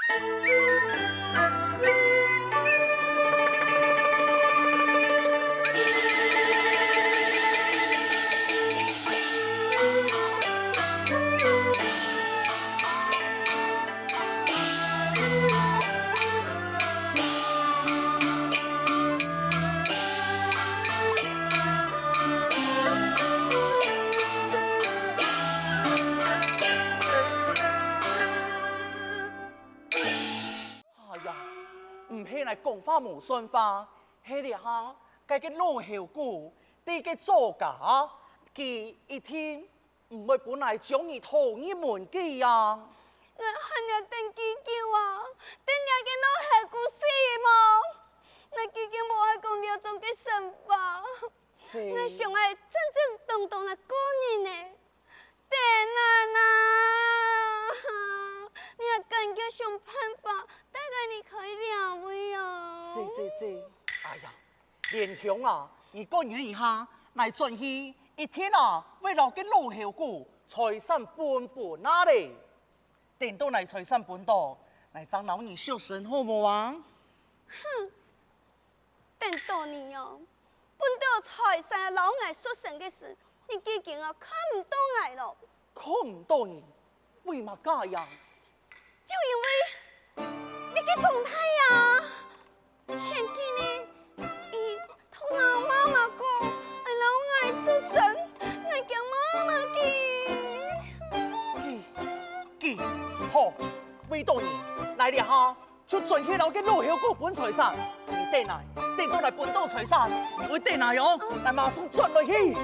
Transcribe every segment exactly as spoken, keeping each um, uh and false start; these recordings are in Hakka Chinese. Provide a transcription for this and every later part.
哎呀，毋係𠊎講話無算話，係這下該个老猴牯，對个做假，佢一定毋會分𠊎將你討入門个啊！𠊎還愛等幾久啊？等這个老猴牯死無？𠊎幾久無愛講這種个神話。𠊎想愛正正當當來過日呢。 等等啊！你還趕緊想辦法帶𠊎離開這位啊！係係係，哎呀，蓮香啊，你趕緊一下，𠊎轉去，一定啊會摎該老猴牯財產分分啊咧。等到𠊎財產分到，𠊎正摎你贖身好無啊？哼！ 等到你哦，分到財產摎𠊎贖身个時，你既經啊看毋到𠊎咯。看毋到你，為麼个呀？就因為你个莊太啊！前幾日，佢偷偷摎媽媽講，愛摎𠊎贖身，𠊎驚媽媽佢。佢，佢，好，為到你，來這下 就轉去摎該老猴牯分財產。你等𠊎，等到𠊎分到財產，你會等𠊎哦，𠊎馬上轉來去。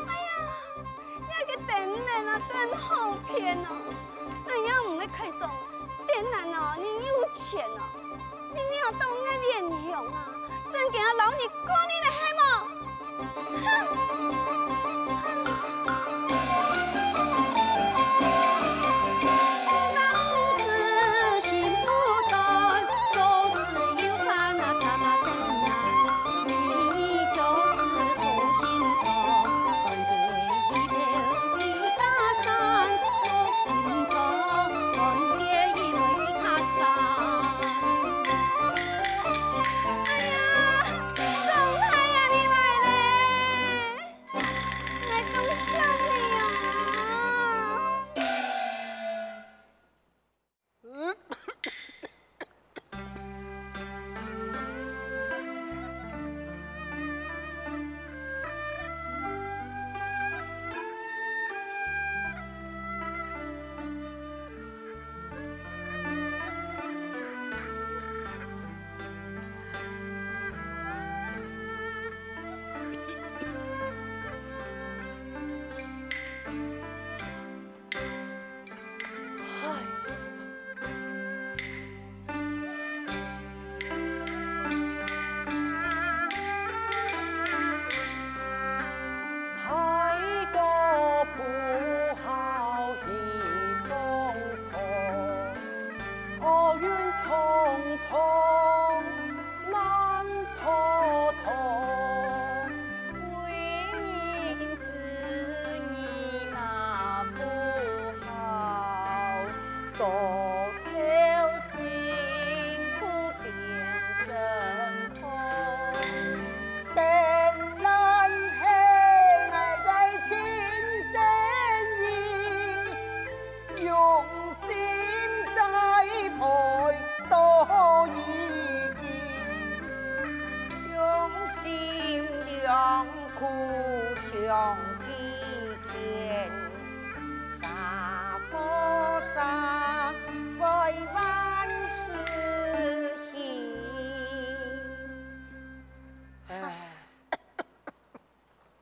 哎呀，這个燈籠啊，真好騙哦！𠊎也毋會看上燈籠哦，你有錢哦！ 你惹到𠊎蓮香啊，正經愛摎你過日了係無？哼！哎呀，莊太啊，你來咧！𠊎當想你啊！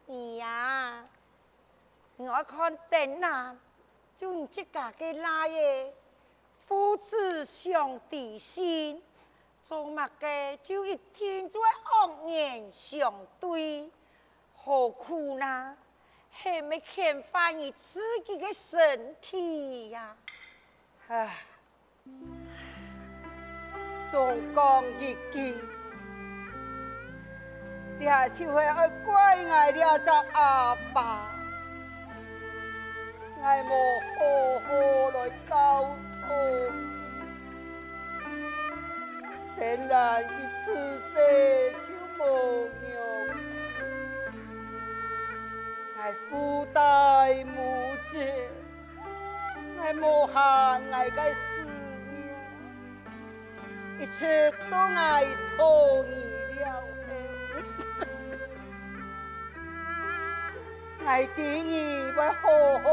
你呀，你愛看燈啊，就你自家个倈仔，父子相知心，做麼个就一定就愛惡言相對，何苦呢？係毋係牽壞你自己个身體呀？唉。總講一句，這就係愛怪𠊎這隻阿爸，𠊎無好好來教導佢，等然佢自細就無用心，𠊎父代母職，𠊎無閒𠊎个事業。 一切都𠊎討你了後，𠊎知你會好好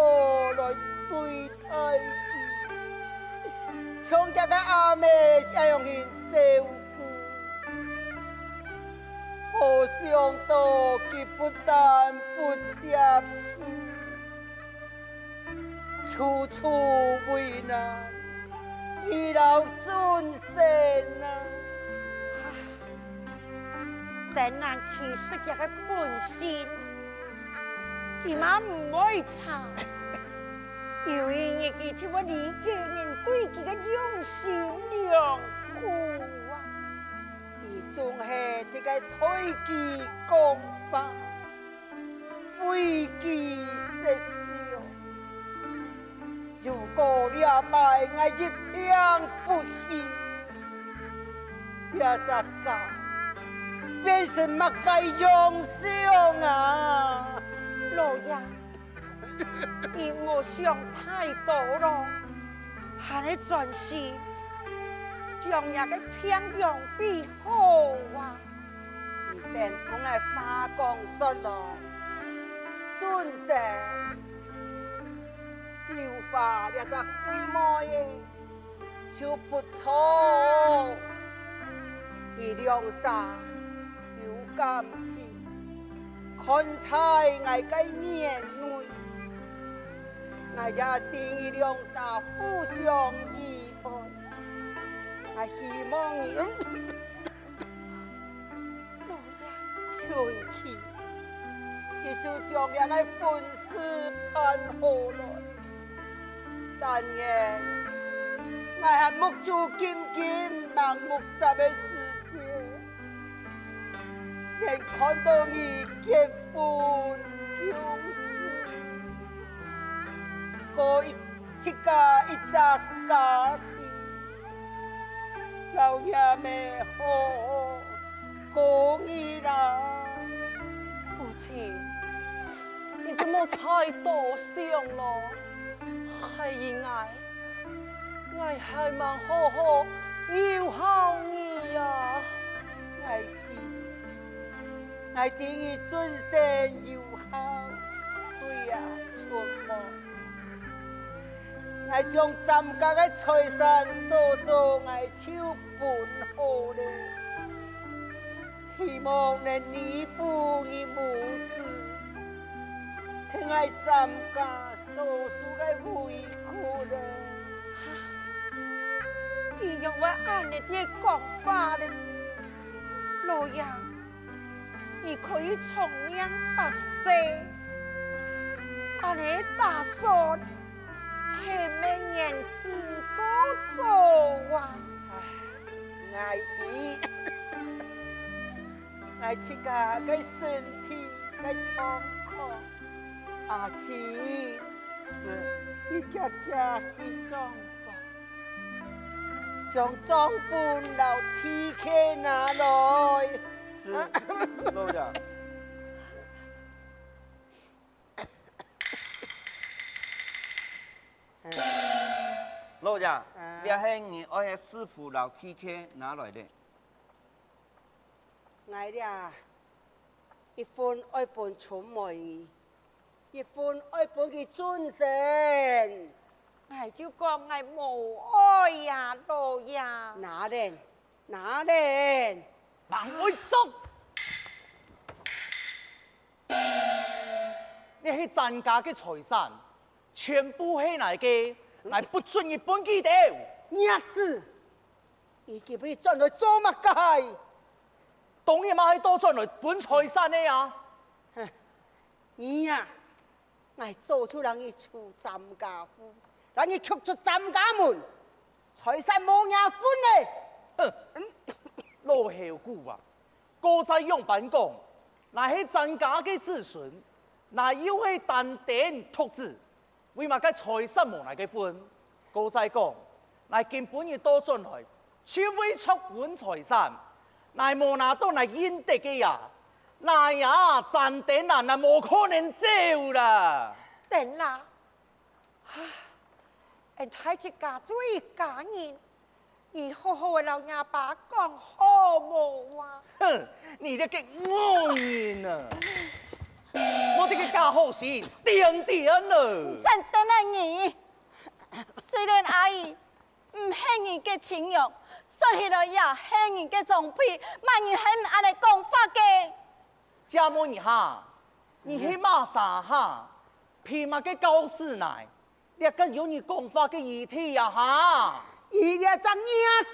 來對待佢，像厥个阿姆一樣去照顧。無想到佢不但不接受， 處處為難你摎尊生啊！等𠊎其實厥个本性，佢嘛毋會差。有一日佢就會理解人對佢个用心良苦啊！你總係在該對佢講話， 為佢設想。如果這擺𠊎一片不幸，這隻家變成麼个樣相啊？老爺，你莫想太多囉，還係專心將若个病養備好啊！ 你等分𠊎話講煞來，尊生，秀華這隻細妹仔就不錯，佢兩儕有感情，看在𠊎个面內，𠊎也知佢兩儕互相意愛，𠊎希望你 老爺，運氣，佢就將這个婚事辦好來。但願𠊎還目珠金金、盲目霎个時節，能看到你結婚降子，過一 自家一隻家庭，摎若姆好好過日啦。父親，你就莫再多想囉，害人𠊎，𠊎還吂好好有孝你啊！𠊎知，𠊎知你尊生有孝，對啊，春妹。 𠊎將詹家个財產早早𠊎就分好了，希望能彌補你母子在𠊎詹家所受个委屈了。佢仰會恁呢在講話呢？老爺， 你可以長命百歲，恁呢打算，係麼人子个做啊？𠊎知，𠊎自家个身體个狀況，阿青，你遽遽去帳房， 將帳本摎地契拿來。是，老爺。老爺，啊。這係你愛个字符摎地契拿來咧。𠊎這一份愛分春妹你， 一份愛分佢尊生。𠊎就講𠊎無愛呀，老爺。拿等，拿等。吂愛捉！這係詹家个財產，全部係𠊎个，𠊎不准你分佢兜。弱智！你今日轉來做麼个？當然嘛係倒轉來分財產个啊！哼，你啊， 𠊎早就摎你出詹家府，摎你逐出詹家門，財產無若份咧！哼，老猴牯啊，閣再仰般講，𠊎係詹家个子孫，𠊎又係單丁獨子，為麼个財產無𠊎个份？閣再講，𠊎今晡日倒轉來，就為著分財產，𠊎無拿到𠊎應得个啊，𠊎啊，詹丁蘭啊，無可能走啦！等啦， 𫣆大自家做一家人，你好好仔摎若爸講好無啊？哼，你這个惡人啊！莫在該假好心，顛顛啊！詹丁蘭你，雖然阿姨毋係你个親娘，算起來也係你个長輩，麼人係毋恁仔講法个？ 姐妹你哈，你係麼儕哈？憑麼个教示𠊎？這个有你講話个餘地啊哈？你這隻逆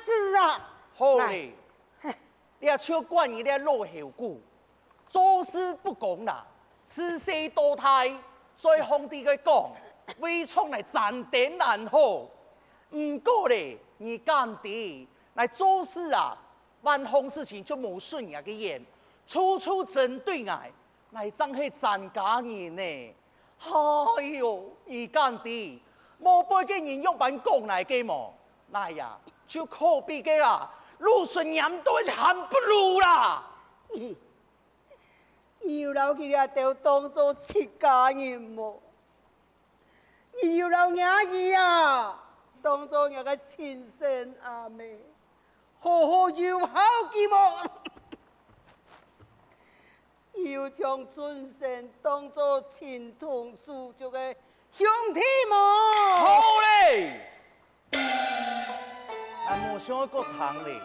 子啊！好咧，這就怪你這老猴牯，做事不公啦，自細到大，嘴項底个講，為著𠊎詹丁蘭好。毋過咧，你敢知，𠊎做事啊， 萬項事情就無順若个願，處處針對𠊎，𠊎正係詹家人呢。哎喲，你敢知，無背个人仰般講𠊎个無？𠊎呀，就可比个啊，露水黏到一寒不露啦！你有摎佢這兜當做自家人無？ 你有摎若姨啊，當做若个親生阿姆，好好有孝佢無？你有將尊生當做情同手足个兄弟無？好咧！𠊎無想愛過聽咧。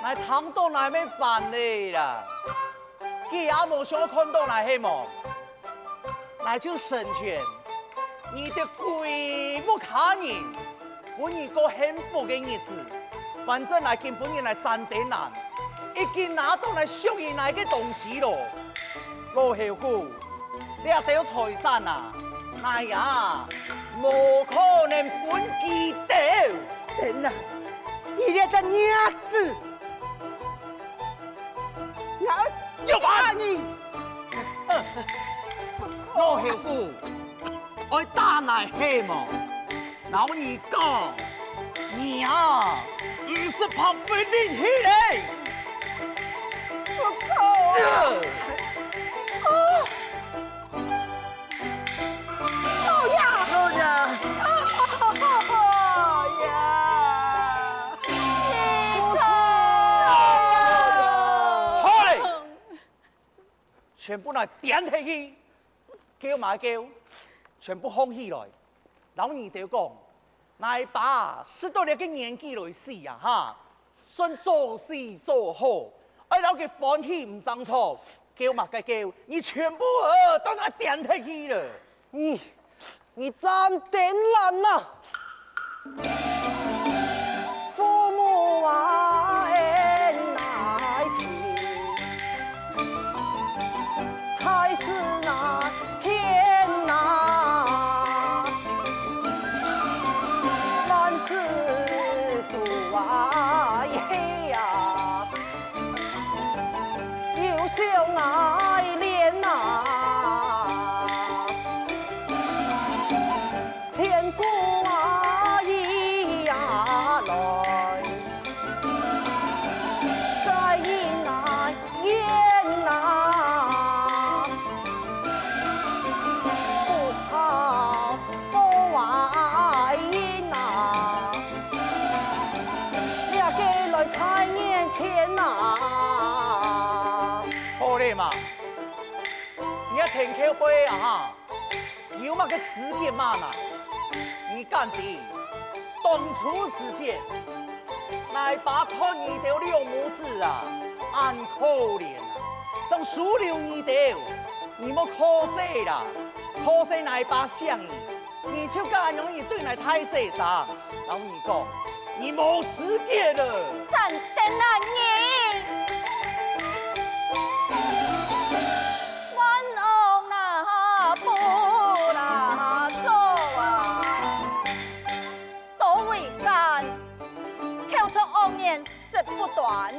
𠊎聽到𠊎乜煩咧啦！佢也無想看到𠊎係無？𠊎就成全你兜歸屋下人，分你過幸福个日子。反正𠊎今晡日來斬燈難，已經拿到𠊎屬於𠊎个東西囉。老猴牯， 這兜財產啊，𠊎也無可能分佢兜。等啊，你這隻逆子！𠊎愛打你！老猴牯，愛打𠊎係無？ 摎你講，你啊，毋識白費力氣咧！我靠！哦呀！哦呀！哦呀！你走！好咧！全部來點下去！ 噭嘛噭，全部䟘起來！摎你兜講，𠊎爸食到這个年紀來死啊哈，算早死早好，愛摎佢歡喜毋正著，噭嘛該噭，你全部呃，都拿點下去了！你 你斬燈難啊！父母啊，恩愛情，大事啊，天啊，萬事都愛呀。 有想𠊎連啊，千古啊，意啊來，再應啊，怨啊，不好 好啊，應啊，這个來在眼前啊。好咧嘛，你个天后杯啊哈，有麼个資格罵啊？你敢知，當初時節， 𠊎爸看你兜兩母子啊，恁可憐啊，正收留你兜。你莫可惜啦，可惜𠊎爸惜你，你就敢恁樣對𠊎大細聲。摎你講，你無資格了。斬燈難，你！冤枉啊，不啦做啊！ 多為善，口出惡言，食不端。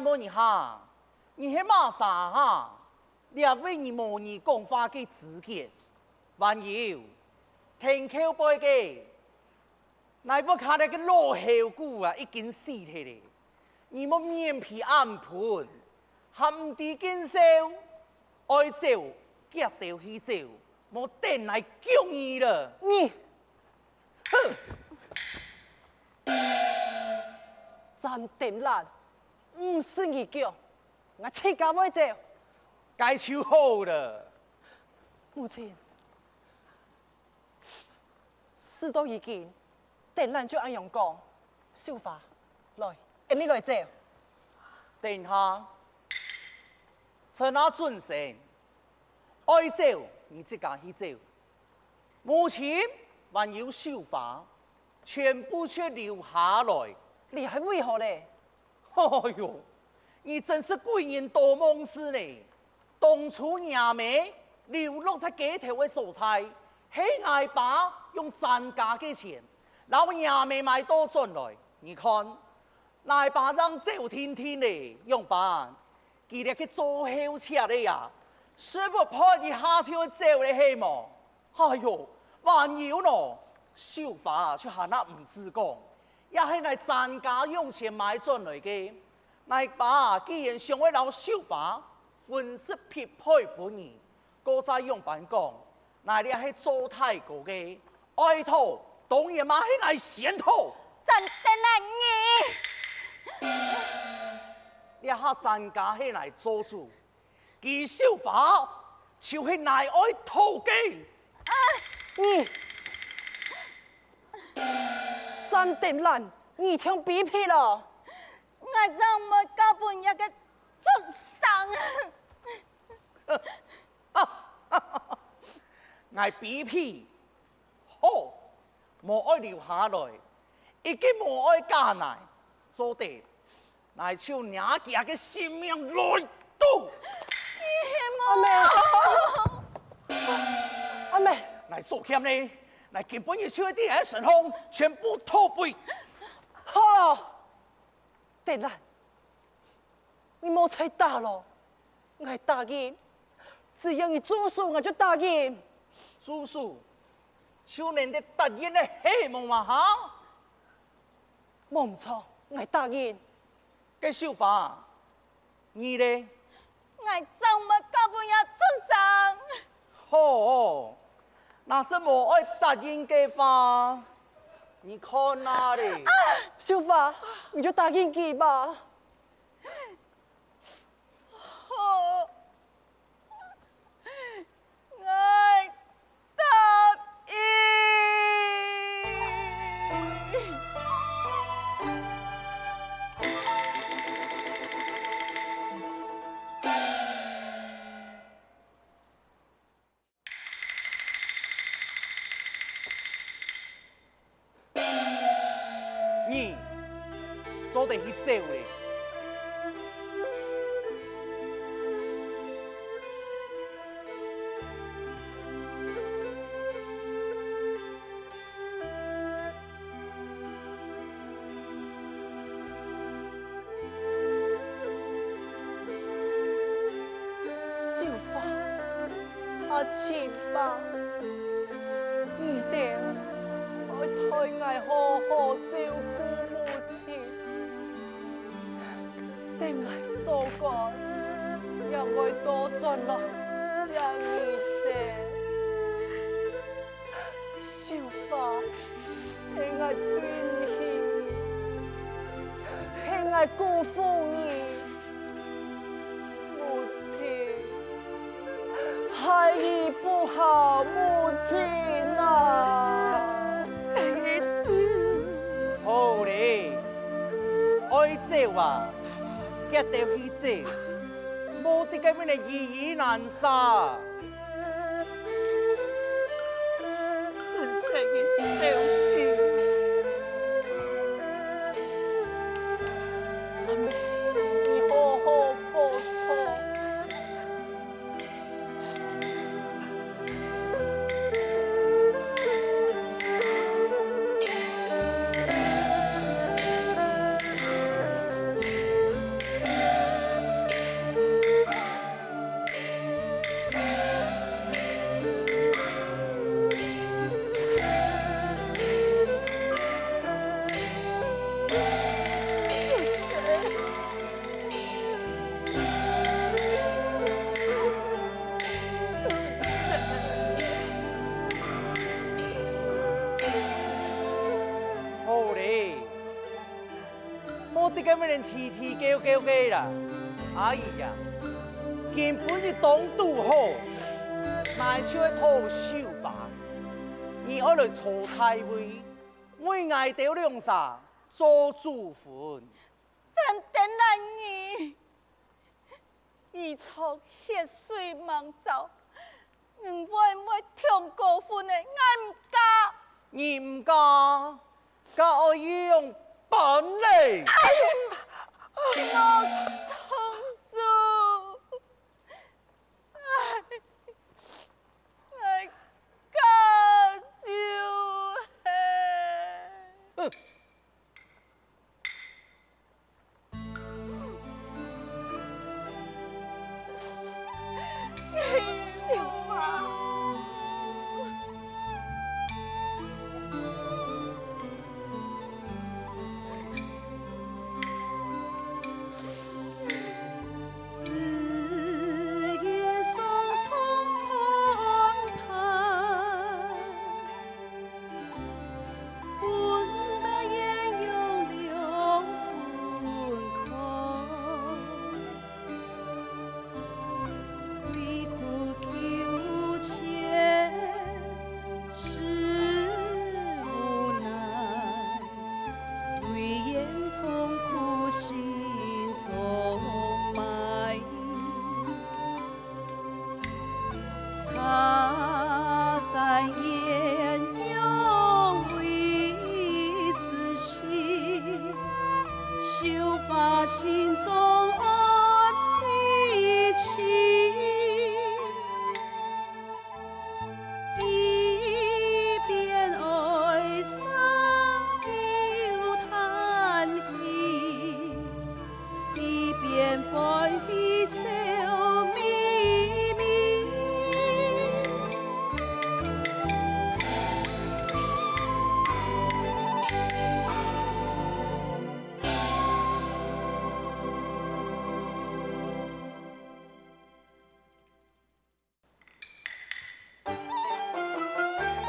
問一下，你係麼儕哈？這位你無你講話个資格。還有，聽後背个，𠊎屋下這个老猴牯啊，已經死忒咧。你莫面皮恁痄，還毋知見笑，愛走，遽兜去走，莫等𠊎逐你了。你，哼！ 張德蘭，毋使你逐，𠊎自家會走。該就好了。母親，事到如今，德蘭就恁樣講。秀花，來，𫣆俚來走。等下，趁啊轉身，愛走你自家去走。 母親還有秀花，全部就留下來。這係為何咧？哎喲，你真係鬼人多夢事呢！當初若姆流落在街頭个所在，係𠊎爸用全家个錢，摎若姆買倒轉來。你看，𠊎爸正走定定咧，仰般？佢這个做後生个啊，食毋飯一下就會走咧係無？ 哎喲，還有喏，秀花就還啊毋使講，也係𠊎全家用錢買轉來个。𠊎爸既然想愛摎秀花分析匹配分你，過再仰般講，𠊎這係做大哥个，愛討當然嘛係𠊎先討。張德蘭你！這下全家係𠊎做主， 佢秀花就係𠊎愛討个。你，張德蘭，你忒卑鄙了！𠊎正毋會嫁分這个畜生！𠊎卑鄙，好， 無愛留下來，已經無愛嫁𠊎，做得，𠊎就拿佢个性命來賭。阿姆，阿姆，𠊎所欠个，𠊎今晡日就愛在你身上全部討回。好了，德蘭， 你莫再打了，𠊎答應，只要你做主，𠊎就答應。做主，就能得答應个係無嘛哈？無毋著，𠊎答應。該秀花，你咧？𠊎正毋會嫁分這畜生。 好，若係無愛答應个話，你看啊咧。秀花，你就答應佢吧。好，𠊎答應。 你做得去走咧。 秀花，阿琴啊，你兜愛代𠊎好好照顧母親。 等𠊎做官，也會倒轉來接你兜。秀花，係𠊎對毋起你，係𠊎辜負你。母親， 孩兒不孝，母親啊！好咧，愛走啊，遽兜去走，莫在該位仔咿咿難捨。真係个小心。阿姆，你好好保重。你根本連啼啼叫叫个啦。阿姨呀，今晡日當堵好，𠊎就愛討繡花，你愛來坐大位，為𠊎兜兩儕做主婚。 真等難你，一場血水吂漳，你會毋會痛過分呢？𠊎毋嫁。你毋嫁，該愛仰般呢？哎呀，我痛死！哎，哎，嫁就係。嗯。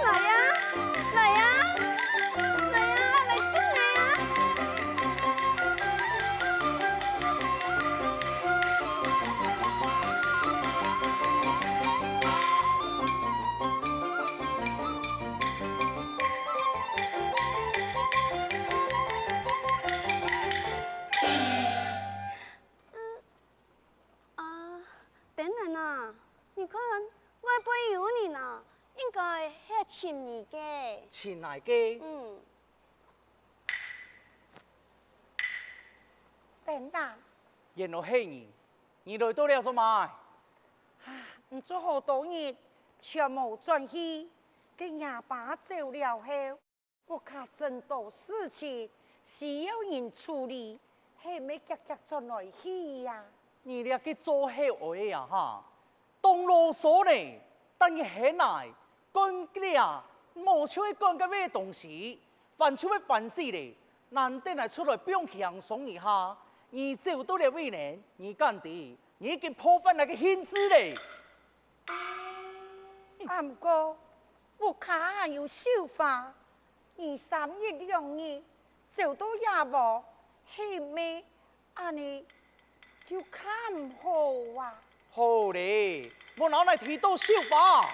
來啊，來啊，來啊，來接𠊎啊！啊，等等啊，你看，外背有人啊，應該係尋你个。尋𠊎个？嗯。等等。原來係你，你來到這做麼个？啊，你做好多日，全無轉去，該若爸走了後， 屋下真多事情需要人處理，係毋係遽遽轉來去呀？你這个做後生个啊哈，當囉嗦呢！等你係𠊎管這，無就係管該位个東西，煩就會煩死咧！難得𠊎出來放輕鬆一下，你走到這位呢，你敢知，你已經破壞𠊎个興致咧！ 啊，毋過，屋下還有繡花，你三日兩日走到這無，係毋係恁呢就較毋好啊？好咧，莫摎𠊎提到繡花。